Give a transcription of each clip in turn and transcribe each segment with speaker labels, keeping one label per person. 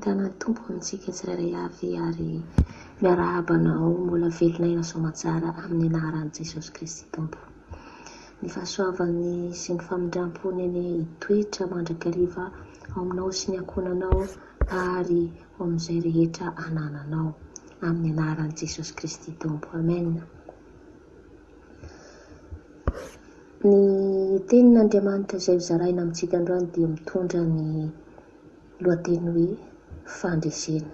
Speaker 1: Fiadanan'ny Tompo amintsika tsirairay avy ary miarahaba anao mbola velona aina soamantsara amin'ny anaran'i Jesosy Kristy Tompo. Ny fahasoavany sy ny famindram-pony anie hitoetra mandrakariva ao aminao sy ny ankohonanao ary ho amin'izay rehetra anananao. Amin'ny anaran'i Jesosy Kristy Tompo. Amen. Ny tenin'Andriamanitra izay hozaraina amintsika androany dia mitondra ny lohateny hoe fandresena.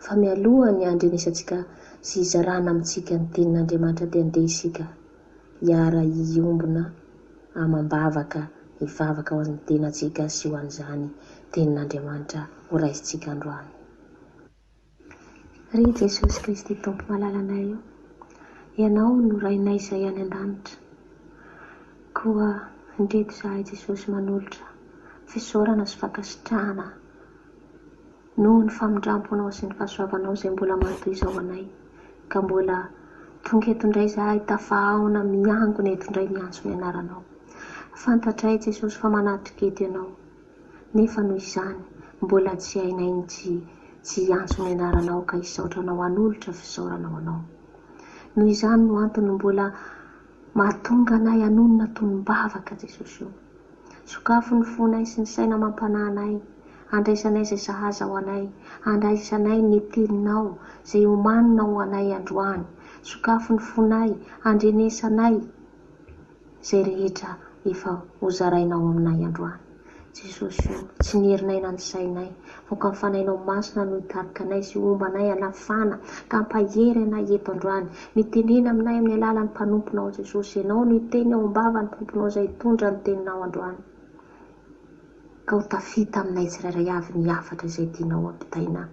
Speaker 1: Fa mialoha ny handrenesantsika sy hizarana amintsika ny tenin'Andriamanitra dia andeha isika hiara-hiombona amam-bavaka hivavaka ho an'ny tenantsika sy ho an'izany tenin'Andriamanitra horaisintsika androany. Ry Jesosy Kristy Tompo malalanay o, Ianao no Rainay izay any an-danitra. Koa indreto izahay Jesosy manolotra fisaorana sy fankasitrahana noho ny famindramponao sy ny fahasoavanao izay mbola mahatoy izao anay ka mbola tonga eto indray izahay tafahaona miangona eto indray miantso ny anaranao. Fantatray Jesosy fa manatrika eto Ianao. Nefa noho izany, mbola tsy hainay ny tsy tsy hiantso ny anaranao ka hisaotra anao hanolotra fisaorana ho anao. Noho izany no antony mbola mahatonga anay hanonona tonom-bavaka, Jesosy o. Sokafy ny fonay sy ny saina amam-panahy anay, handraisanay izay sahaza ho anay, handraisanay ny teninao izay omaninao ho anay androany. Sokafy ny fonay, handrenesanay. Izay rehetra efa hozarainao aminay androany. Jesosy o, tsy ny herinay na ny sainay, fa ny Fanahinao Masina no hitarika anay sy homba anay hanafana ka hampahery anay eto androany. Mitenena aminay amin'ny alalan'ny mpanomponao Jesosy. Ianao no hiteny ao am-bavan'ny mpanomponao izay hitondra ny teninao androany. Ka ho tafita aminay tsirairay avy ny hafatra izay tianao hampitaina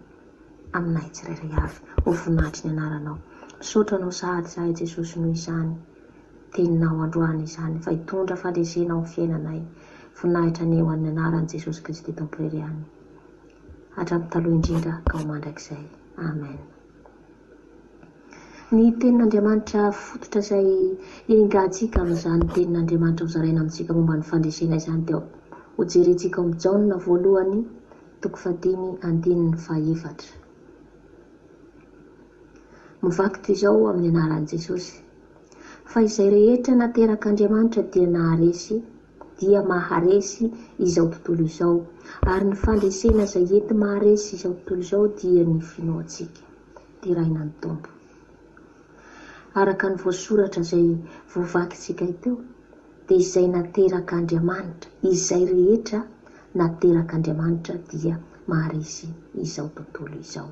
Speaker 1: aminay tsirairay avy. Ho voninahitry ny anaranao. Misaotra anao sahady izahay Jesosy noho izany. Teninao androany izany fa hitondra fandresena ao fiainanay. Voninahitra anie ho an'ny anaran'i Jesosy Kristy Tompo irery ihany. Hatramin'ny taloha indrindra ka ho mandrakizay. Amen. Ny tenin'Andriamanitra fototra izay hiringantsika amin'izany tenin'Andriamanitra hozaraina amintsika momba ny fandresena izany dia hojerentsika ao amin'ny Jaona voalohany toko fahadimy andininy fahefatra. Mivaky toy izao amin'ny anaran'i Jesosy, Fa izay rehetra naterak'Andriamanitra dia naharesy, dia maharesy izao tontolo izao, ary ny fandresena izay enti-maharesy izao tontolo izao dia ny finoantsika. Deraina ny Tompo. Araka ny voasoratra izay voavakintsika teo, dia izay naterak'Andriamanitra, izay rehetra naterak'Andriamanitra dia maharesy izao tontolo izao.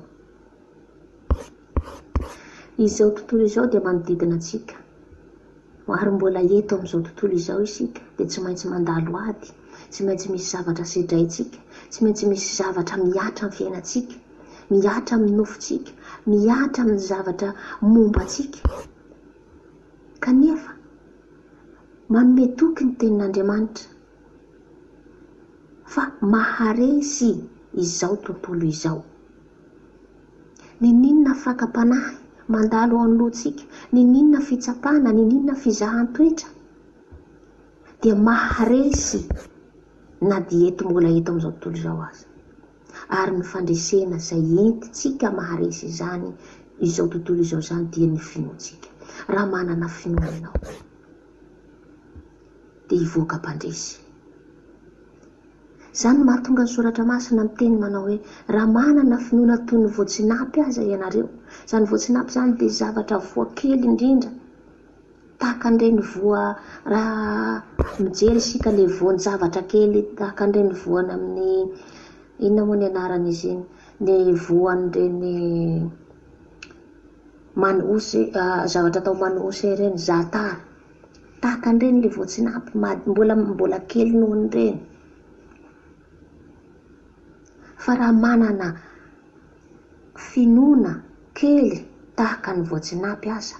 Speaker 1: Izao tontolo izao dia manodidina antsika, ary mbola eto amin'izao tontolo izao isika dia tsy maintsy mandalo ady, tsy maintsy misy zavatra sedraintsika, tsy maintsy misy zavatra mihatra amin'ny fiainantsika, mihatra amin'ny nofontsika, mihatra amin'ny zavatra momba antsika. Kanefa, manome toky ny Tenin'Andriamanitra fa maharesy izao tontolo izao. Niniana fakam-panahy mandalo ao anoloantsika, niniana fitsapana, niniana fizahan-toetra, dia maharesy na dia eto mbola eto amin'izao tontolo izao aza. Ary ny fandresena izay entintsika maharesy izany izao tontolo izao izany dia ny finoantsika. Raha manana finoana ianao, dia hivoaka mpandresy. Izany no mahatonga ny Soratra Masina miteny manao hoe, Raha manana finoana toy ny voatsinapy aza ianareo. Izany voatsinapy izany dia zavatra voa kely indrindra, tahaka an'ireny voa, raha mijery isika ilay voan-javatra kely, tahaka an'ireny voana amin'ny, inona moa ny anaran'izy iny, ny voan'ireny man'osy, zavatra atao man'osy ireny, zatara. Tahaka an'ireny ilay voatsinapy mbola mbola kely noho ireny. Fa raha manana finoana kely tahaka ny voatsinapy aza,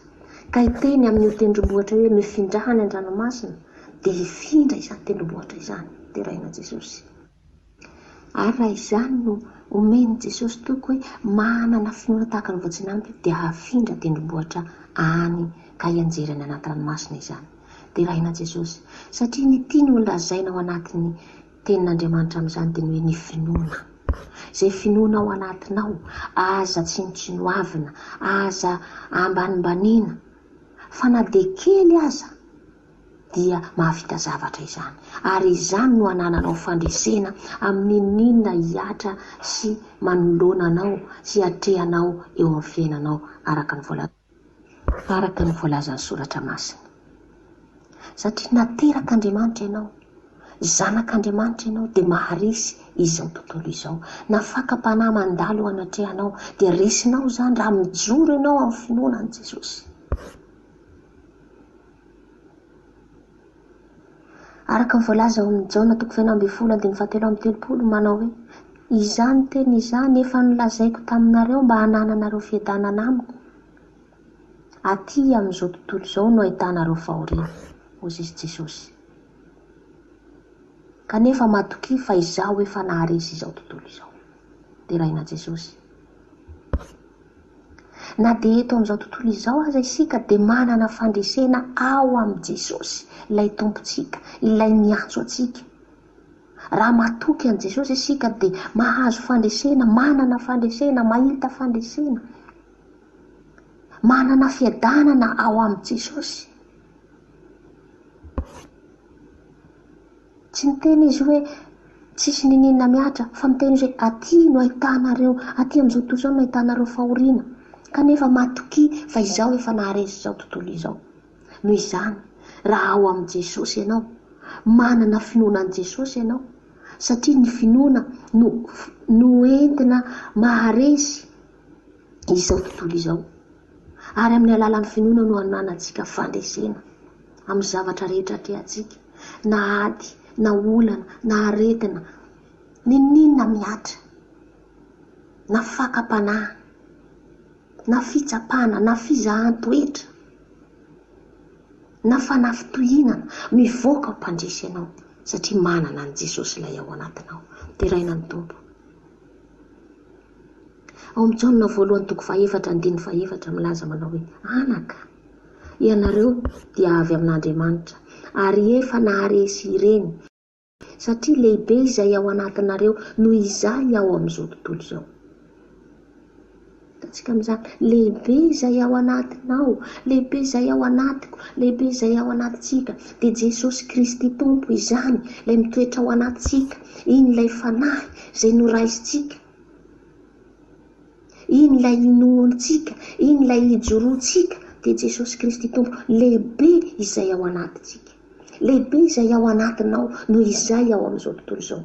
Speaker 1: ka hiteny amin'io tendrombohitra io hoe mifindrà any an-dranomasina, dia hifindra izany tendrombohitra izany. Deraina Jesosy. Ary raha izany no omen'i Jesosy toky hoe manana finoana tahaka ny voatsinampy dia hafindra tendrombohitra any ka hianjera any anaty ranomasina izany. Deraina Jesosy. Satria ny tiany ho lazaina ao anatin'ny Tenin'Andriamanitra amin'izany dia ny hoe ny finoana. Izay finoana ao anatinao, aza tsinontsinoavina, aza ambanimbaniana, fa na dia kely aza dia mahavita zavatra izany. Ary izany no anananao fandresena amin'inon'inona hihatra sy manoloana anao sy atrehanao eo amin'ny fiainanao araka ny voalaza. Araka ny voalazan'ny Soratra Masina. Satria naterak'Andriamanitra ianao, zanak'Andriamanitra ianao, dia maharesy izao tontolo izao. Na fakam-panahy mandalo eo anatrehanao, dia resinao izany raha mijoro ianao amin'ny finoana an'i Jesosy. Araka ny voalaza ao amin'ny Jaona toko fahenina ambinifolo andininy fahatelo amby telopolo, manao hoe, Izany teny izany efa nolazaiko taminareo mba hanananareo fiadanana amiko. Aty amin'izao tontolo izao no ahitanareo fahoriana, hoy Jesosy. Kanefa matokia fa Izaho efa naharesy izao tontolo izao. Deraina Jesosy. Na dia eto amin'izao tontolo izao aza isika dia manana fandresena ao amin'i Jesosy, ilay Tompontsika, ilay niantso antsika. Raha matoky an'i Jesosy isika dia mahazo fandresena, manana fandresena, mahita fandresena. Manana fiadanana ao amin'i Jesosy. Tsy niteny izy hoe tsisy niniana mihatra fa miteny izy hoe aty no ahitanareo, aty amin'izao tontolo izao no ahitanareo fahoriana. Kanefa matokia fa izaho efa naharesy izao tontolo izao. Noho izany, raha ao amin'i Jesosy ianao, manana finoana an'i Jesosy ianao, satria ny finoana no no entina maharesy izao tontolo izao. Ary amin'ny alalan'ny finoana no ananantsika fandresena amin'ny zavatra rehetra atrehantsika, na ady, na olana, na aretina, n'inon'inona mihatra, na fakam-panahy, na fitsapana, na fizahan-toetra, na fanafintohinana, mivoaka ho mpandresy ianao satria manana an'i Jesosy ilay ao anatinao. Deraina ny Tompo. Ao amin'ny Jaona voalohany toko fahefatra andininy fahefatra milaza manao hoe, Anaka, ianareo dia avy amin'Andriamanitra, ary efa naharesy ireny, satria lehibe izay ao anatinareo noho izay ao amin'izao tontolo izao. Hitantsika amin'izany, lehibe izay ao anatinao, lehibe izay ao anatiko, lehibe izay ao anatintsika, dia Jesosy Kristy Tompo izany, ilay mitoetra ao anatintsika, iny ilay Fanahy izay noraisintsika. Iny ilay inoantsika, iny ilay ijoroantsika, dia Jesosy Kristy Tompo. Lehibe izay ao anatintsika. Lehibe izay ao anatinao noho izay ao amin'izao tontolo izao.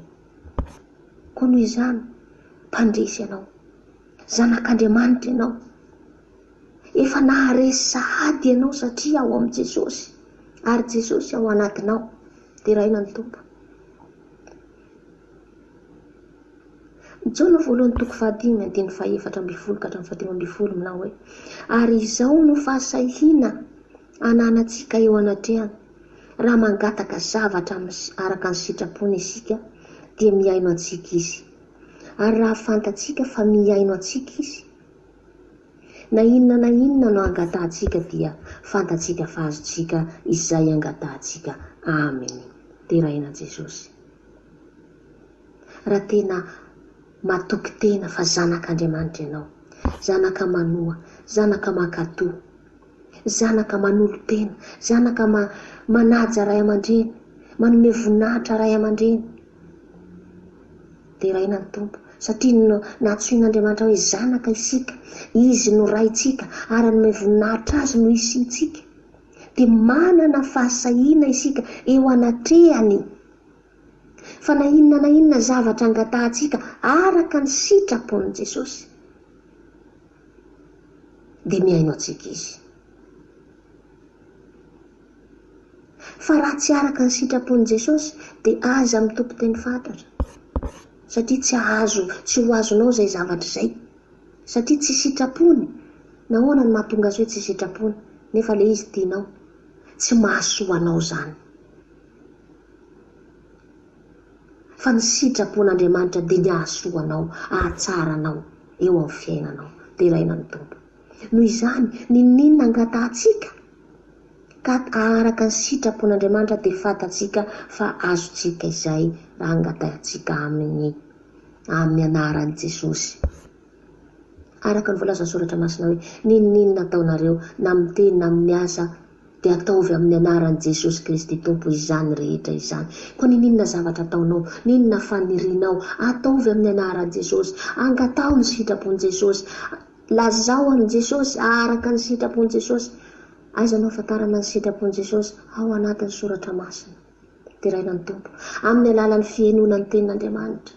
Speaker 1: Koa noho izany, mpandresy ianao. Zanak'Andriamanitra ianao. Efa naharesy sahady ianao satria ao amin'i Jesosy. Ary Jesosy ao anatinao. Deraina ny Tompo. Jaona voalohany toko fahadimy andininy fahefatra ambin'ny folo ka hatramin'ny fahadimy ambin'ny folo manao hoe, Ary izao no fahasahiana ananantsika eo anatrehany, raha mangataka zavatra araka ny sitrapony isika, dia mihaino antsika Izy. Ary raha fantatsika fa mihaino antsika Izy, na inona na inona no angatahantsika dia fantatsika fa azontsika izay angatahantsika Aminy. Deraina Jesosy. Raha tena matoky tena fa zanak'Andriamanitra ianao, zanaka manoa, zanaka mankatò, zanaka manolo-tena, zanaka manaja ray aman-dreny, manome voninahitra ray aman-dreny, deraina ny Tompo satria nantsoin'Andriamanitra hoe zanaka isika, Izy no Raintsika ary hanome voninahitra Azy no hisiantsika. Dia manana fahasahiana isika eo anatrehany. Fa na inona na inona zavatra angatahantsika araka ny sitrapon'i Jesosy, dia mihaino antsika Izy. Fa raha tsy araka ny sitrapon'i Jesosy, dia aza mitompo teny fatratra, satria tsy hahazo, tsy ho azonao izay zavatra izay, satria tsy sitrapony. Nahoana no mahatonga azy hoe tsy sitrapony, nefa ilay izy tianao? Tsy mahasoa anao izany. Fa ny sitrapon'Andriamanitra dia ny hahasoa anao, hahatsara anao eo amin'ny fiainanao. Deraina ny Tompo. Noho izany, n'inon'inona angatahantsika ka araka ny sitrapon'Andriamanitra dia fantatsika fa azontsika izay raha angatahantsika Aminy. Amin'ny anaran'i Jesosy. Araka ny voalazan'ny Soratra Masina hoe, N'inon'inona ataonareo, na amin'ny teny na amin'ny asa, dia ataovy amin'ny anaran'i Jesosy Kristy Tompo izany rehetra izany. Koa n'inon'inona zavatra ataonao, n'inona fanirianao, ataovy amin'ny anaran'i Jesosy. Angataho ny sitrapon'i Jesosy. Lazao amin'i Jesosy araka ny sitrapon'i Jesosy. Aiza no ahafantarana ny sitrapon'i Jesosy? Ao anatin'ny Soratra Masina. Deraina ny Tompo. Amin'ny alalan'ny fihenoana ny Tenin'Andriamanitra.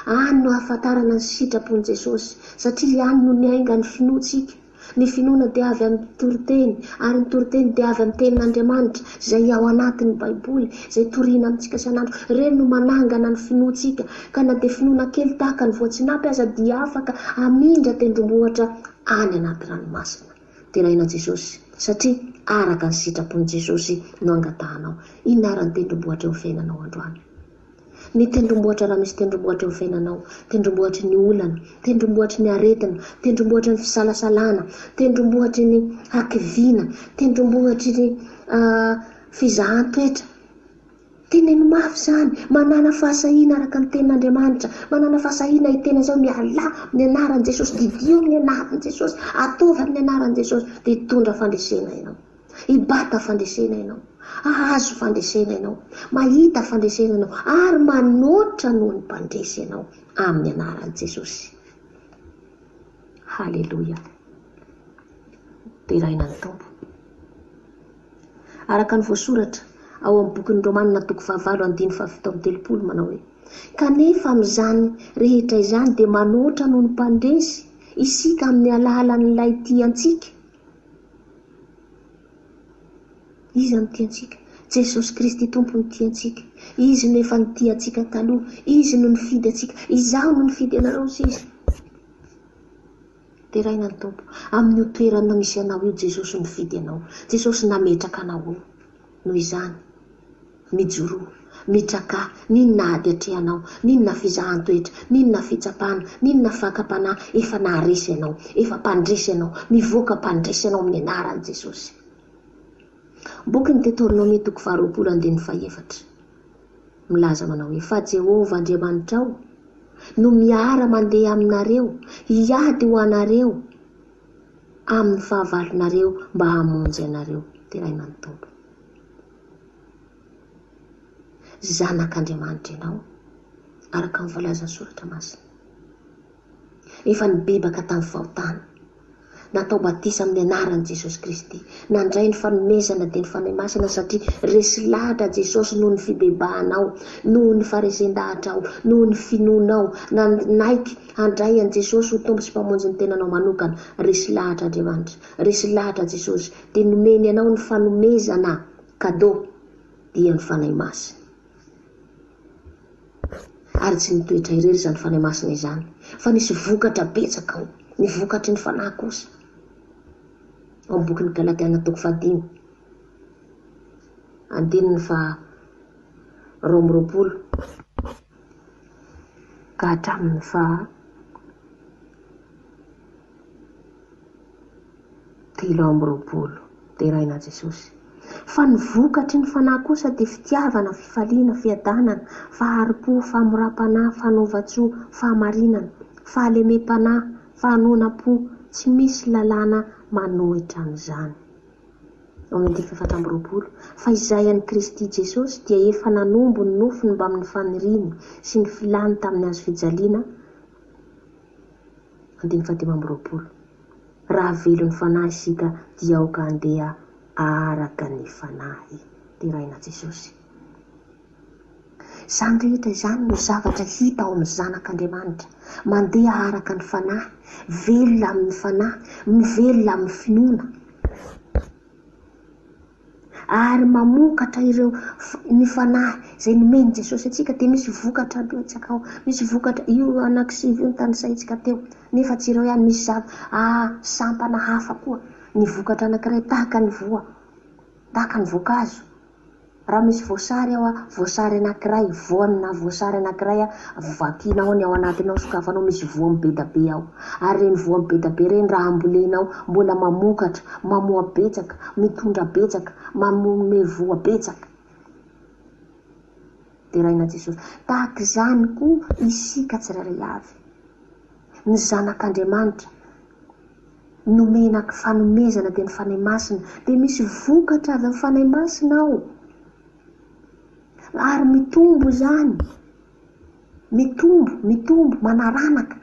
Speaker 1: Any no ahafantarana ny sitrapon'i Jesosy, satria any no niainga ny finoantsika. Ny finoana dia avy amin'ny toriteny, ary ny toriteny dia avy amin'ny Tenin'Andriamanitra, izay ao anatin'ny Baiboly, izay torina amintsika isan'andro. Ireny no manangana ny finoantsika, ka na dia finoana kely tahaka ny voatsinapy aza dia afaka hamindra tendrombohitra any anaty ranomasina. Deraina Jesosy, satria araka ny sitrapon'i Jesosy no angatahanao. Inona ary ny tendrombohitra eo amin'ny fiainanao androany? Ny tendrombohitra raha misy tendrombohitra eo amin'ny fiainanao, tendrombohitry ny olana, tendrombohitry ny aretina, tendrombohitry ny fisalasalana, tendrombohitry ny hakiviana, tendrombohitry ny fizahan-toetra. Teneno mafy izany, manàna fahasahiana araka ny tenin'Andriamanitra, manàna fahasahiana hiteny an'izao, mialà amin'ny anaran'i Jesosy, didio amin'ny anaran'i Jesosy, ataovy amin'ny anaran'i Jesosy, dia hitondra fandresena ianao. Hibata fandresena ianao, hahazo fandresena ianao, mahita fandresena ianao, ary manoatra noho ny mpandresy ianao amin'ny anaran'i Jesosy. Haleloia. Deraina ny Tompo. Araka ny voasoratra ao amin'ny bokin'ny Romanina toko fahavalo andininy faha-37 manao hoe, Kanefa amin'izany rehetra izany dia manoatra noho ny mpandresy isika amin'ny alalan'ilay tia antsika. Iza no tia antsika? Jesosy Kristy Tompo no tia antsika. Izy no efa nitia antsika taloha. Izy no nifidy antsika. Izaho no nifidy anareo, hoy Izy. Deraina ny Tompo. Amin'io toerana misy anao io Jesosy nifidy anao. Jesosy nametraka anao eo. Noho izany, mijoroa, mitrakà, n'inona ady atrehanao, n'inona fizahan-toetra, n'inona fitsapana, n'inona fakam-panahy, efa naharesy anao, efa mpandresy anao, mivoaka mpandresy anao amin'ny anaran'i Jesosy. Bokin'ny Detornomia toko faharoapolo andininy fahefatra. Milaza manao hoe, Fa Jehovah Andriamanitrao no miara-mandeha aminareo hiady ho anareo amin'ny fahavalonareo mba hamonjy anareo. Deraina ny Tompo. Zanak'Andriamanitra ianao, araka ny voalazan'ny Soratra Masina. Efa nibebaka tamin'ny fahotana. Natao batisa amin'ny anaran'i Jesosy Kristy. Nandray ny fanomezana dia ny Fanahy Masina satria resy lahatra Jesosy noho ny fibebahanao, noho ny faharesen-dahatrao, noho ny finoanao, nanaiky handray an'i Jesosy ho Tompo sy Mpamonjy ny tenanao manokana. Resy lahatra Andriamanitra. Resy lahatra Jesosy. Dia nomeny anao ny fanomezana, cadeau, dia ny Fanahy Masina. Ary tsy nitoetra irery izany Fanahy Masina izany, fa nisy vokatra betsaka ao, ny vokatry ny Fanahy kosa. Ao amin'ny bokin'ny Galatiana toko fahadimy, andininy faha 22 ka hatramin'ny faha 23. Deraina Jesosy. Fa ny vokatry ny Fanahy kosa dia fitiavana, fifaliana, fiadanana, fahari-po, famoram-panahy, fanaovan-tsoa, fahamarinana, fahalemem-panahy, fahanoanam-po, tsy misy lalàna manohitra an'izany. Ao amin'ny andininy fahefatra 24, Fa izay an'i Kristy Jesosy dia efa nanombo ny nofony mbamin'ny faniriany sy ny filany tamin'ny hazofijaliana, Andininy faha-25, Raha velon'ny Fanahy isika dia aoka handeha araka ny Fanahy. Deraina Jesosy. Izany rehetra izany no zavatra hita ao amin'ny zanak'Andriamanitra, mandeha araka ny Fanahy, velona amin'ny Fanahy, mivelona amin'ny finoana. Ary mamokatra ireo ny Fanahy izay nomen'i Jesosy antsika dia misy vokatra betsaka ao. Misy vokatra, io anankisivy io no tanisaintsika teo. Nefa tsy ireo ihany, misy zava, ah, sampana hafa koa. Ny vokatra anankiray tahaka ny voa, tahaka ny voankazo. Raha misy voasary ao, voasary anankiray, voanina voasary anankiray, vakianao ny ao anatiny ao, sokafanao, misy voa mibedabe ao. Ary ireny voa mibedabe ireny raha ambolenao, mbola mamokatra, mamoa betsaka, mitondra betsaka, manome voa betsaka. Deraina Jesosy. Tahaka izany koa isika tsirairay avy. Ny zanak'Andriamanitra nomena fanomezana dia ny Fanahy Masina, dia misy vokatra avy amin'ny Fanahy Masina ao. Ary mitombo izany. Mitombo, mitombo, manaranaka.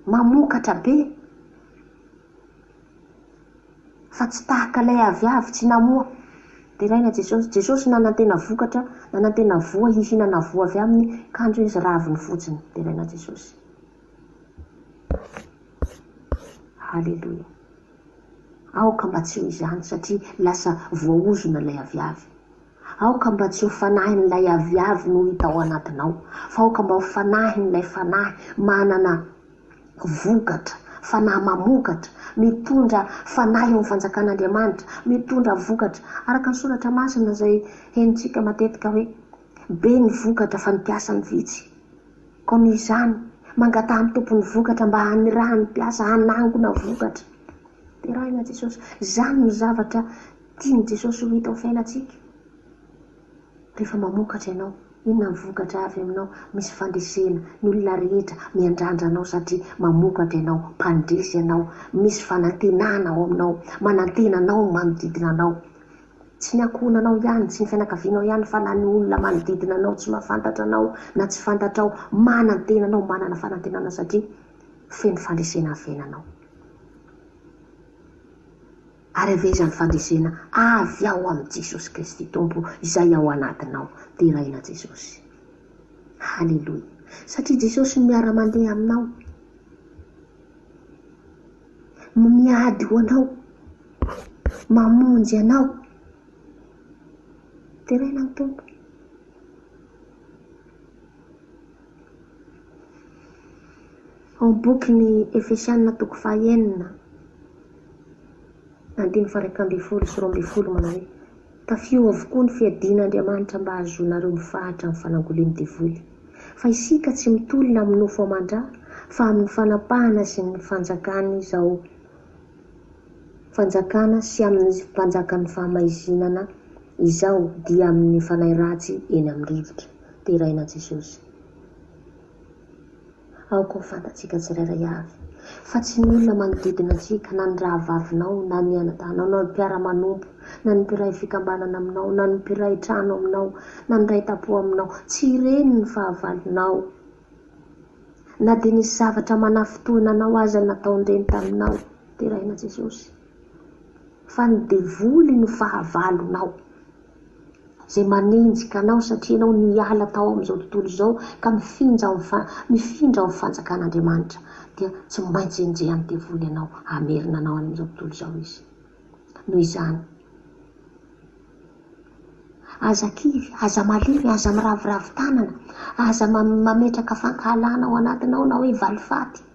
Speaker 1: Mamokatra be. Fa tsy tahaka ilay aviavy tsy namoa. Deraina Jesosy. Jesosy nanantena vokatra, nanantena voa hihinana voa avy aminy, kanjo izy raviny fotsiny. Deraina Jesosy. Haleloia. Aoka mba tsy ho izany satria lasa voaozona ilay aviavy. Aoka mba tsy ho fanahin'ilay aviavy no hita ao anatinao, fa aoka mba ho fanahin'ilay fanahy manana vokatra, fanahy mamokatra, mitondra fanahy eo amin'ny fanjakan'Andriamanitra, mitondra vokatra. Araka ny soratra masina izay henontsika matetika hoe, Be ny vokatra fa ny mpiasa no vitsy. Koa noho izany, mangataha amin'ny Tompon'ny vokatra mba hanirahany mpiasa hanangona vokatra. Derahina Jesosy. Izany no zavatra tian'i Jesosy ho hita ao fiainantsika. Rehefa mamokatra ianao, inona ny vokatra avy aminao? Misy fandresena. Ny olona rehetra miandrandra anao satria mamokatra ianao, mpandresy ianao. Misy fanantenana ao aminao. Manantena anao ny manodidina anao. Tsy ny ankohonanao ihany, tsy ny fianakavianao ihany fa na ny olona manodidina anao tsy mahafantatra anao na tsy fantatrao, manantena anao, manana fanantenana satria feno fandresena ny fiainanao. Ary avy aiza ny fandresena? Avy ao amin'i Jesosy Kristy Tompo izay ao anatinao. Deraina Jesosy. Haleloia. Satria Jesosy no miara-mandeha aminao. No miady ho anao. Mamonjy anao. Deraina ny Tompo. Ao amin'ny bokin'ny Efesianina toko fahenina, andininy faha-11 sy 12 manao hoe, Tafio avokoa ny fiadian'Andriamanitra mba hahazoanareo mifahatra amin'ny fanangolen'ny devoly. Fa isika tsy mitolona amin'ny nofo aman-dra, fa amin'ny fanapahana sy ny fanjakan'izao fanjakana sy amin'ny mpanjakan'ny fahamaizinana izao dia amin'ny fanahy ratsy eny amin'ny rivotra. Deraina Jesosy. Aoka ho fantatsika tsirairay avy fa tsy ny olona manodidina antsika, na ny rahavavinao, na ny anadahinao, na ny mpiara-manompo, na ny mpiray fikambanana aminao, na ny mpiray trano aminao, na ny iray tampo aminao, tsy ireny ny fahavalonao. Na dia nisy zavatra manafintohina anao aza nataon'ireny taminao, deraina Jesosy. Fa ny devoly no fahavalonao. Izay manenjika anao satria ianao niala tao amin'izao tontolo izao ka mifindra ao mifindra ao amin'ny fanjakan'Andriamanitra dia tsy maintsy enjehan'ny devoly ianao hamerina anao any amin'izao tontolo izao izy. Noho izany, aza kivy, aza malemy, aza miraviravy tanana, aza mametraka fankahalana ao anatinao na hoe valifaty.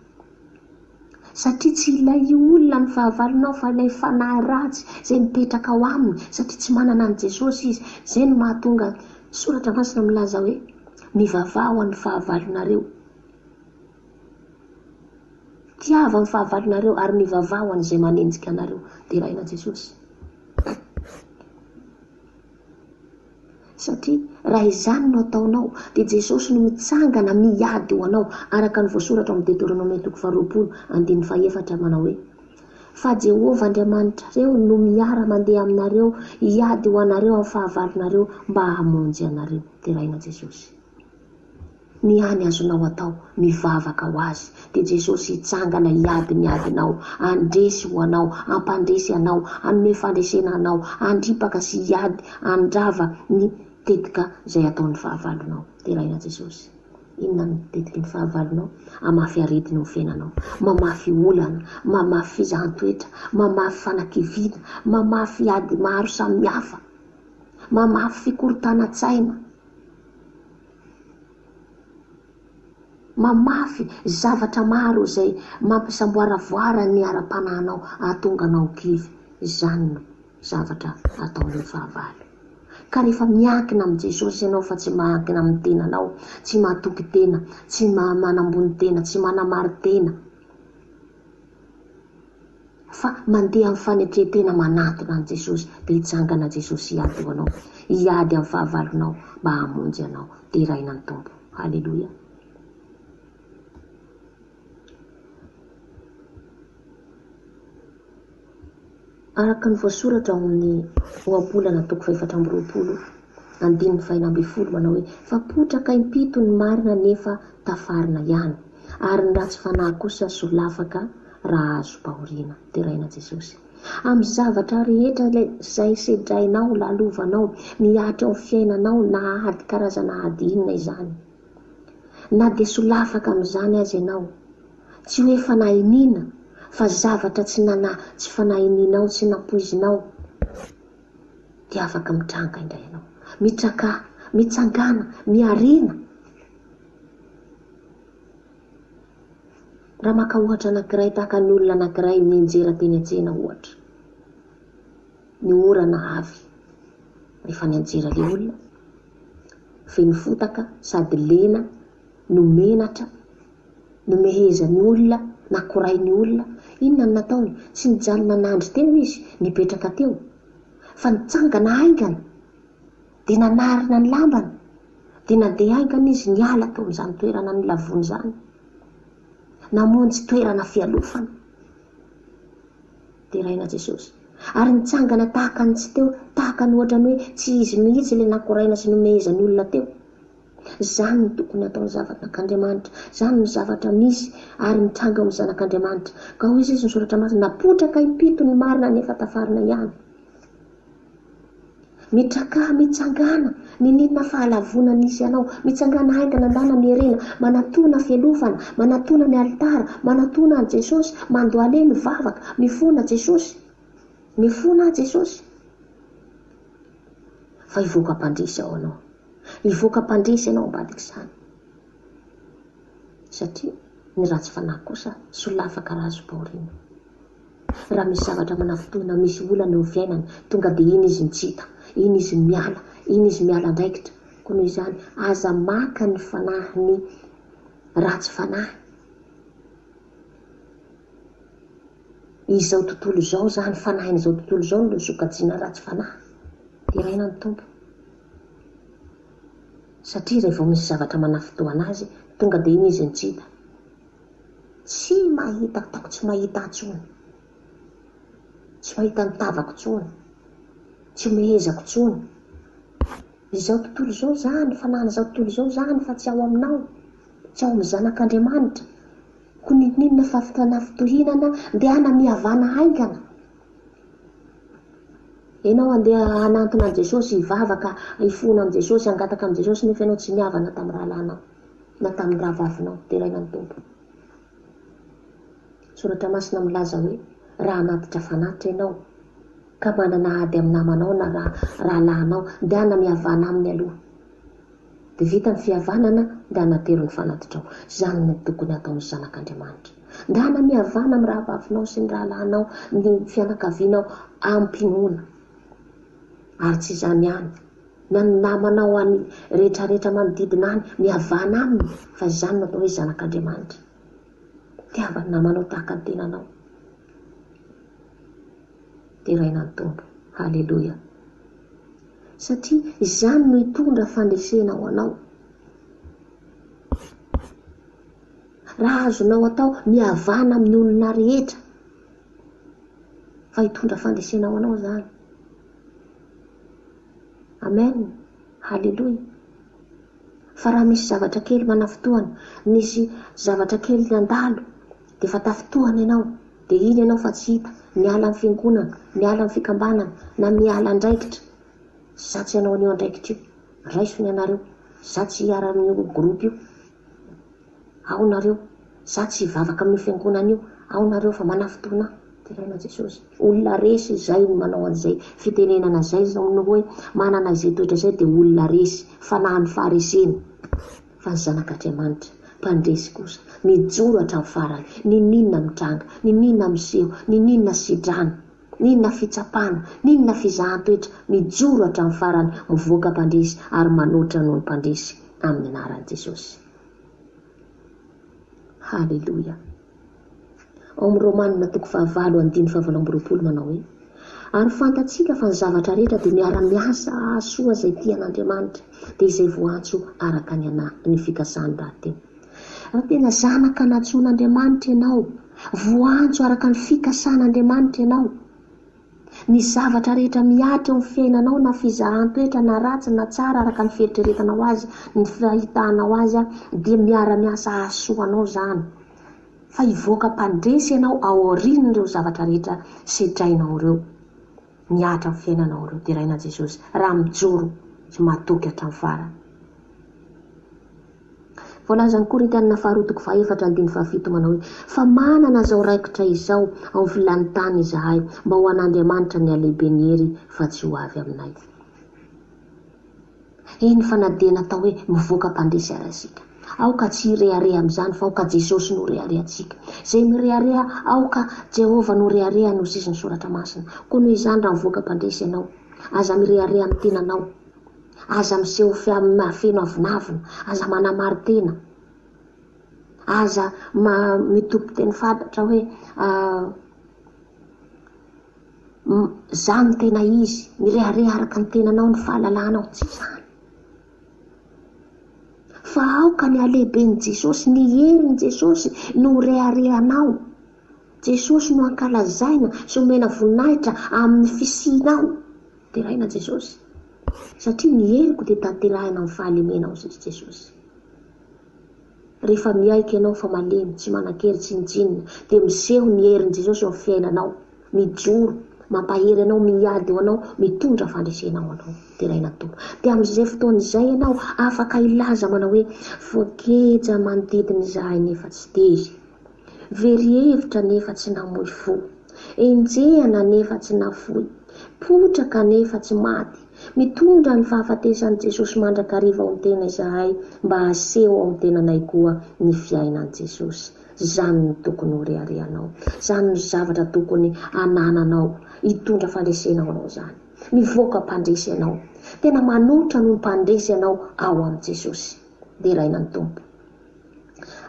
Speaker 1: Satria tsy ilay olona no fahavalonao fa ilay fanahy ratsy izay mipetraka ao aminy satria tsy manana an'i Jesosy izy. Izay no mahatonga ny Soratra Masina milaza hoe, Mivavaha ho an'ny fahavalonareo. Tiava ny fahavalonareo ary mivavaha ho an'izay manenjika anareo. Deraina Jesosy. Satria raha izany no ataonao, dia Jesosy no mitsangana miady ho anao, araka ny voasoratra ao amin'ny Deoteronomia toko faharoapolo, andininy fahefatra, manao hoe, Fa Jehovah Andriamanitrareo no miara-mandeha aminareo hiady ho anareo amin'ny fahavalonareo mba hamonjy anareo. Deraina Jesosy. Ny hany azonao atao, mivavaka ho azy, dia Jesosy hitsangana hiady ny adinao, handresy ho anao, hampandresy anao, hanome fandresena anao, handripaka sy hiady, handrava ny tetika izay ataon'ny fahavalonao. Deraina Jesosy. Inona no tetiky ny fahavalonao? Hamafy aretina eo amin'ny fiainanao, mamafy olana, mamafy fizahan-toetra, mamafy fanakiviana, mamafy ady maro samihafa, mamafy fikorontanan-tsaina. Mamafy zavatra maro izay mampisamboaravoara ny ara-panahinao hahatonga anao ho kivy. Izany no zavatra ataon'ny fahavalo. Ka rehefa miankina amin'i Jesosy ianao fa tsy miankina amin'ny tenanao, tsy matoky tena, tsy manambony tena, tsy manamari-tena. Fa mandeha amin'ny fanetren-tena manantona an'i Jesosy dia hitsangana Jesosy hiady ho anao, hiady amin'ny fahavalonao mba hamonjy anao. Deraina ny Tompo. Haleloia. Araka ny voasoratra ao amin'ny Ohabolana toko fahefatra amby 20, andininy fahena 16 manao hoe, Fa potraka impito ny marina nefa tafarina ihany, ary ny ratsy fanahy kosa solafaka raha azom-pahoriana. Deraina Jesosy. Amin'ny zavatra rehetra izay sedrainao, lalovanao, mihatra eo amin'ny fiainanao na ady karazana ady inona izany. Na dia solafaka amin'izany aza ianao, tsy hoe fanahiniana fa zavatra tsy nana tsy fanahinianao, tsy nampoizinao, dia afaka mitranga indray ianao. Mitrakà, mitsangàna, miarena. Raha maka ohatra anankiray tahaka ny olona anankiray nianjera teny an-tsena ohatra. Ny orana avy rehefa nianjera ilay olona, feno fotaka sady lena no menatra, nomehezan'ny olona, nakorain'ny olona. Inona no nataony? Tsy nijanona nandry teo izy, nipetraka teo, fa nitsangana haingana dia nanarina ny lambany, dia nandeha haingana izy niala teo amin'izany toerana nilavoany izany, namonjy toerana fialofana. Deraina Jesosy. Ary nitsangana tahaka ny tsy teo, tahaka ny ohatran'ny hoe tsy izy mihitsy ilay nakoraina sy nomehezan'ny olona teo. Izany no tokony hataon'ny zanak'Andriamanitra. Izany no zavatra misy ary mitranga eo amin'ny zanak'Andriamanitra. Ka hoy izy ny Soratra Masina, napotraka impito ny marina nefa tafarina ihany. Mitrakà, mitsangàna, niniana fahalavoana nisy anao. Mitsangàna haingana ndana miherena, manatòna fialofana, manatòna ny alitara, manatòna an'i Jesosy, mandohaleha mivavaka, mifona Jesosy. Mifona aho Jesosy. Fa hivoaka mpandresy ao anao. Hivoaka mpandresy ianao ambadik'izany. Satria ny ratsy fanahy kosa solafaka razopaorina. Raha misy zavatra manafintohina, misy olana eo amin'ny fiainany, tonga dia iny izy no tsy hita, iny izy no miala, iny izy miala andraikitra. Koa noho izany, aza maka ny fanahin'ny ratsy fanahy. Izao tontolo izao izany, fanahin'izao tontolo izao no sokajiana ratsy fanahy. Deraina ny Tompo. Satria raha vao misy zavatra manafintohana azy, tonga dia iny izy no tsy hita. Tsy mahita ataoko tsy mahita ahy tsony. Tsy mahita ny tavako tsony. Tsy mehezako tsony. Izao tontolo izao zany, fanan'izao tontolo izao zany fa tsy ao aminao. Tsy ao amin'ny zanak'Andriamanitra. Koa n'inon'inona fanafintohinana, ndehana mihavana haingana. Ianao andeha hanantona an'i Jesosy, hivavaka, hifona amin'i Jesosy, hangataka amin'i Jesosy nefa ianao tsy nihavana tamin'ny rahalahinao. na tamin'ny rahavavinao, deraina ny Tompo. Soratra Masina milaza hoe, raha hanatitra fanatitra ianao, ka manana ady amin'ny namanao na rahalahinao, ndehana mihavana aminy aloha. Dia vita ny fihavanana, ndehana atero ny fanatitrao. Izany no tokony hataon'ny zanak'Andriamanitra. Ndehana mihavana amin'ny rahavavinao sy ny rahalahinao, ny fianakavianao, amim-pinoana. Ary tsy izany ihany, na ny namanao any rehetrarehetra manodidina any, mihavana aminy fa izany no atao hoe zanak'Andriamanitra. Tiava ny namanao tahaka ny tenanao. Deraina ny Tompo. Haleloia. Satria izany no hitondra fandresena ho anao. Raha azonao atao, mihavana amin'ny olona rehetra fa hitondra fandresena ho anao izany. Amen! Haleloia! Fa raha misy zavatra kely manafintohana, nisy zavatra kely nandalo, dia efa tafintohana ianao, dia iny ianao fa tsy hita, miala amin'ny fiangonana, miala amin'ny fikambanana, na miala andraikitra. Za tsy hanao an'io andraikitra io, raiso ny anareo, za tsy hiara amin'io groupe io. Ao nareo, za tsy hivavaka amin'io fiangonana io, ao nareo fa manafintohina ahy. Deraina Jesosy. Olona resy izay no manao an'izay fitenenana izay, izao no hoe manana izay toetra izay dia olona resy, fanahin'ny faharesena. Fa ny zanak'Andriamanitra, mpandresy kosa, mijoro hatramin'ny farany, n'inon'inona mitranga, n'inon'inona miseho, n'inon'inona sedrana, n'inona fitsapana, n'inona fizahan-toetra, mijoro hatramin'ny farany, mivoaka mpandresy ary manoatra noho ny mpandresy amin'ny anaran'i Jesosy. Haleloia. Ao amin'ny Romanina toko fahavalo andininy fahavalo amby 20 manao hoe, Ary fantatsika fa ny zavatra rehetra dia miara-miasa hahasoa izay tia an'Andriamanitra, dia izay voantso araka ny ny fikasany rahateo. Raha tena zanaka nantsoin'Andriamanitra ianao, voantso araka ny fikasan'Andriamanitra ianao, ny zavatra rehetra mihatra eo amin'ny fiainanao na fizahan-toetra na ratsy na tsara araka ny fieritreretanao azy, ny fahitanao azy dia miara-miasa hahasoa anao izany. Fa hivoaka mpandresy ianao ao aorian'ireo zavatra rehetra sedrainao ireo, mihatra amin'ny fiainanao ireo. Deraina Jesosy raha mijoro sy matoky hatramin'ny farany. Voalazan'ny Korintianina faharoa toko fahefatra andininy fahafito manao hoe, Fa manana izao raikitra izao ao amin'ny filan'ny tany izahay, mba ho an'Andriamanitra ny halehiben'ny hery fa tsy ho avy aminay. Eny fa na dia natao hoe mivoaka mpandresy ara isika. Aoka tsy hirehareha amin'izany fa aoka Jesosy no reharehantsika. Izay mirehareha aoka Jehovah no reharehany hoy sisa ny Soratra Masina. Koa noho izany raha mivoaka mpandresy ianao, aza mirehareha amin'ny tenanao. Aza miseho feno avonavona, aza manamari-tena, aza mitompo teny fantatra hoe za no tena izy, mirehareha araka ny tenanao, ny fahalalanao, tsy izany. Fa aoka ny halehiben'i Jesosy, ny herin'i Jesosy no ho reharehanao. Jesosy no ankalazaina sy omena voninahitra amin'ny fisianao. Deraina Jesosy. Satria ny heriko dia tanterahina amin'ny fahalemena hoy Jesosy. Rehefa miaiky ianao fa malemy, tsy manan-kery tsinontsinona, dia miseho ny herin'i Jesosy eo amin'ny fiainanao, mijoro, mampahery anao, miady ho anao, mitondra fandresena ho anao. Deraina Tompo. Dia amin'izay fotoana izay ianao afaka hilaza manao hoe, Voageja manodidina izahay nefa tsy tery. Very hevitra nefa tsy namoy fo. Enjehana nefa tsy nafoy. Potraka nefa tsy maty. Mitondra ny fahafatesan'i Jesosy mandrakariva ao amin'ny tena izahay mba haseho ao amin'ny tenanay koa ny fiainan'i Jesosy. Izany no tokony ho reharehanao. Izany no zavatra tokony hanananao. Hitondra fandresena ho anao izany. Mivoaka mpandresy ianao. Tena manoatra noho ny mpandresy ianao ao amin'i Jesosy. Deraina ny Tompo.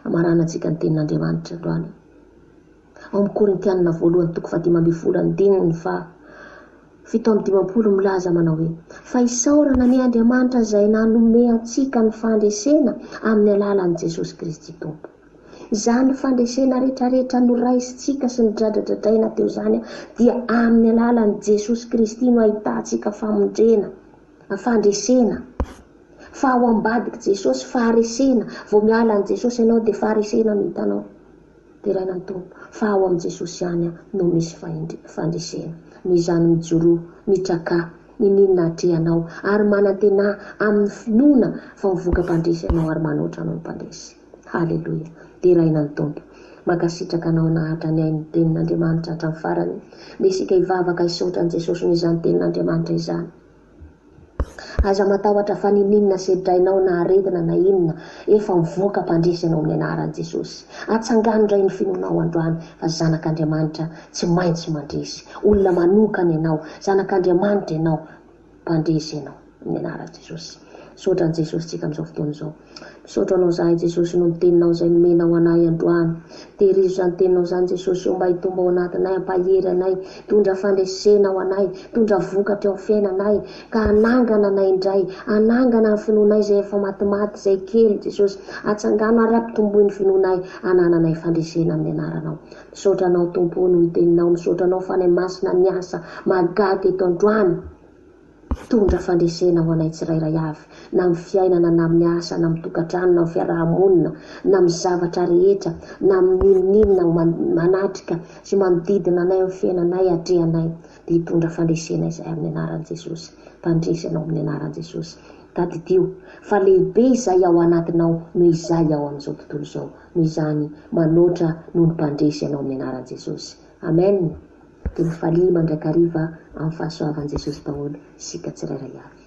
Speaker 1: Hamaranantsika ny tenin'Andriamanitra androany. Ao amin'ny Korintianina voalohany toko fahadimy ambin'ny folo andininy faha 57 milaza manao hoe, Fa isaorana anie Andriamanitra izay nanome antsika ny fandresena amin'ny alalan'i Jesosy Kristy Tompo. Izany fandresena rehetrarehetra noraisintsika sy nodradradradraina teo izany dia amin'ny alalan'i Jesosy Kristy no ahitantsika famonjena, fandresena. Fa ao ambadik'i Jesosy faharesena, vao miala an'i Jesosy ianao dia faharesena no hitanao. Deraina ny Tompo fa ao amin'i Jesosy ihany no misy fandresena. Noho izany mijoroa, mitrakà, niniana atrehanao ary manantenà amin'ny finoana fa ho voka-mpandresy ianao ary manoatra noho ny mpandresy. Haleloia. Deraina ny Tompo. Mankasitraka anao nahatra nihaino ny tenin'Andriamanitra hatramin'ny farany. Ndeha isika hivavaka hisaotra an'i Jesosy noho izany tenin'Andriamanitra izany. Aza matahotra fa ninoninona sedrainao na aretina na inona, efa mivoaka mpandresy ianao amin'ny anaran'i Jesosy. Atsangano indray ny finoanao androany fa zanak'Andriamanitra tsy maintsy mandresy. Olona manokana ianao, zanak'Andriamanitra ianao, mpandresy ianao amin'ny anaran'i Jesosy. Misaotra an'i Jesosy tsika amin'izao fotoana izao. Misaotra anao zahay Jesosy noho ny teninao izay nomenao anay androany. Tehirizo izany teninao izany Jesosy ô mba hitombo ao anatinay hampahery anay, hitondra fandresena ho anay, hitondra vokatra eo amin'ny fiainanay ka hanangana anay indray, hanangana ny finoanay izay efa matimaty, izay kely Jesosy. Atsangano ary ampitomboy ny finoanay hanananay fandresena amin'ny anaranao. Misaotra anao Tompo ô noho ny teninao, misaotra anao Fanahy Masina niasa mahagaga eto androany. Mitondra fandresena ho anay tsirairay avy, na amin'ny fiainana, na amin'ny asa, na amin'ny tokantrano, na amin'ny fiaraha-monina, na amin'ny zavatra rehetra, na amin'ny n'inon'inona manatrika sy manodidina anay amin'ny fiainanay, atrehanay, dia hitondra fandresena izahay amin'ny anaran'i Jesosy. Mpandresy anao amin'ny anaran'i Jesosy. Tadidio fa lehibe izay ao anatinao noho izay ao amin'izao tontolo izao. Noho izany, manoatra noho ny mpandresy ianao amin'ny anaran'i Jesosy. Amen! Dia mifalia mandrakariva amin'ny fahasoavan'i Jesosy daholo isika tsirairay avy.